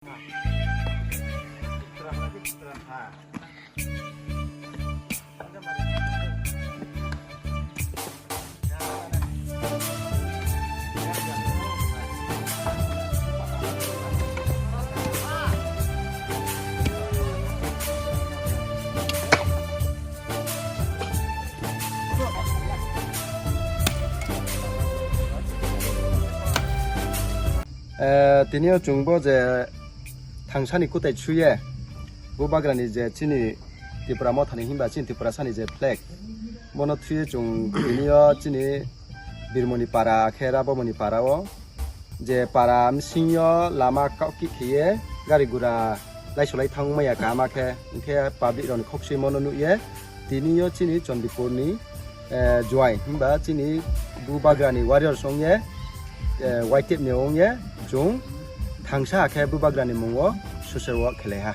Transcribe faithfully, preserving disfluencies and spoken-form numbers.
Eh, tini o chwng bo je thangsani kwtai suye, bubagrani je chini Tipra Mothani himba chini Tiprasani je flag, bono thwiwi chwng tini o chini Birmoni para khe Rabomoni para o je para bsingyo lama kok kik khiye gari gura laisolai thang maya kama khe, hwnkhe public rokni khok swi mono nukye tini o chini Chandipurni, eh, Jowai himba chini bubagrani warriors wngye, eh, Y T F ni wngye chwng thangsa hakhe bubagrani mungo social work khelai ha.